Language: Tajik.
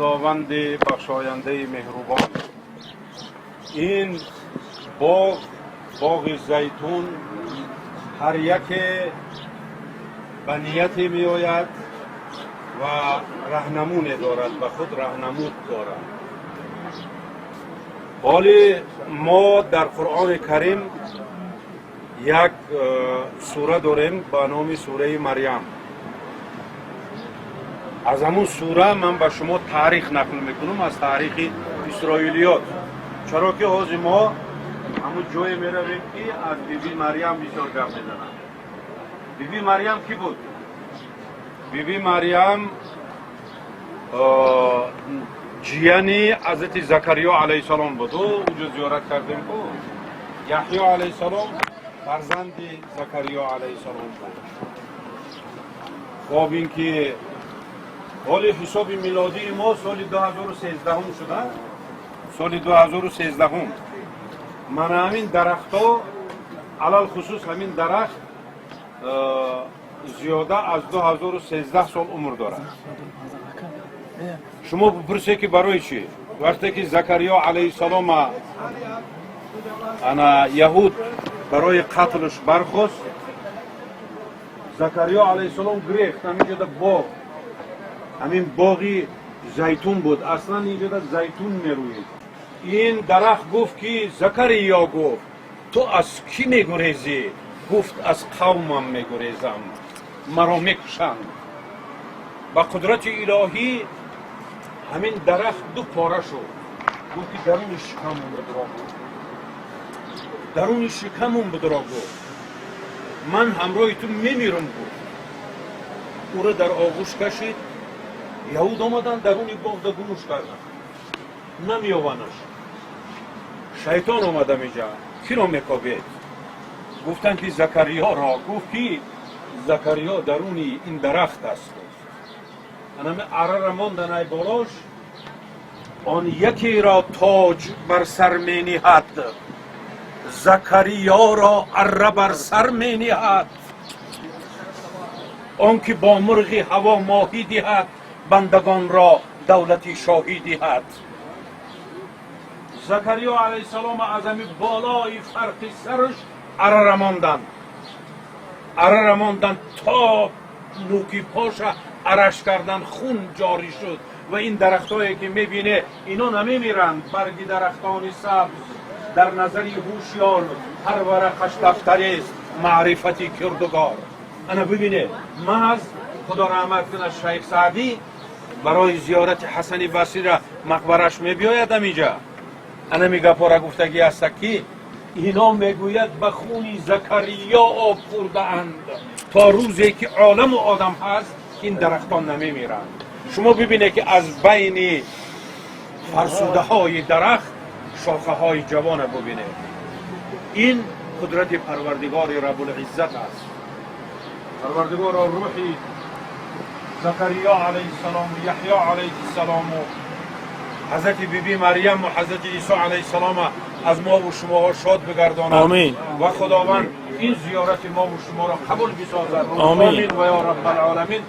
Худованди бахшояндаи меҳрубон. Ин боғ, боғи зайтун, ҳар яке ба нияте меояд ва раҳнамуне дорад, ба худ раҳнамуд дорад. Ҳоли мо дар Қуръони Карим як сура дорем ба номи сураи Марьям. Аз ҳамун сура ман ба шумо таърих нақл мекунам, аз таърихи исроилиёт, чаро ки ҳозир мо ҳамун ҷое меравем, ки аз биби Марьям бисёр гап мезананд. Биби Марьям кӣ буд? Биби Марьям ҷияни ҳазрати Закариё алайҳиссалом буд. Уҷо зиёрат кардем ку, Яҳё алайҳиссалом фарзанди Закариё алайҳиссалом буд. Хоб, ин ки ҳоли ҳисоби милодии мо соли 2013 шуда, соли 2013. Мана ҳамин дарахтҳо, алалхусус ҳамин дарахт зиёда аз 2013 сол умр дорад. Шумо бипурсе, ки барои чӣ? Вақте ки Закариё алайҳиссалома ана яҳуд барои қатлш бархост, Закариё алайҳиссалом гирехт. Ҳамин ҷода боғ, ҳамин боғи зайтун буд. Аслан ин ҷода зайтун мерӯид. Ин дарахт гуфт, ки Закариё гуфт: «Ту аз кӣ мегурезӣ?» Гуфт: «Аз қавмам мегурезам, маро мекушанд». Ба қудрати илоҳӣ ҳамин дарахт ду пора шуд. Гуфт, ки даруни шикамум будро, гуфт, даруни шикамум будро, гуфт, ман ҳамроҳи ту мемирам, гуфт. Ӯро дар оғӯш кашид. Яҳуд омаданд, даруни боғда гумуш карданд, намеёванаш. Шайтон омадам инҷа: «Киро мекобед?» Гуфтанд, ки Закариёро. Гуфт, ки Закариё даруни ин дарахт аст. Анами арара мондан ай болош. Он якеро тоҷ бар сар мениҳад, Закариёро арра бар сар мениҳад. Он ки бо мурғи ҳаво моҳӣ диҳад, бандагонро давлати шоҳӣ диҳад. Закариё алайҳиссалом аз ҳами болои фарқи сараш арара монданд, арара монданд, то нӯки поша араш кардан, хун ҷорӣ шуд. Ва ин дарахтое ки мебине, ино намемиранд. Барги дарахтони сабз дар назари ҳушёр, ҳар варақаш дафтарест маърифати кирдугор. Ана бибине, маҳз Худо раҳмат кунад, Шайх Саъдӣ барои зиёрати Ҳасани Басрира мақбараш мебиёяд. Амиҷа анами гапора гуфтагӣ аста, ки ино мегӯяд, ба хуни Закариё об хӯрдаанд. То рӯзе ки оламу одам ҳаст, ин дарахтон намемиранд. Шумо бибине, ки аз байни фарсудаҳои дарахт шохаҳои ҷавона бубинед. Ин қудрати Парвардигори Рабулиззат аст. Парвардигоро, рӯҳи Закариё алайҳиссалому, Яҳё алайҳиссалому, ҳазрати биби Марьяму ҳазрати Исо алайҳиссалома аз мову шумоҳо шод бигардонад. Омин. Ва Худованд ин зиёрати мову шуморо қабул бисозад. Омин. Омин ва ё Раббалоламин.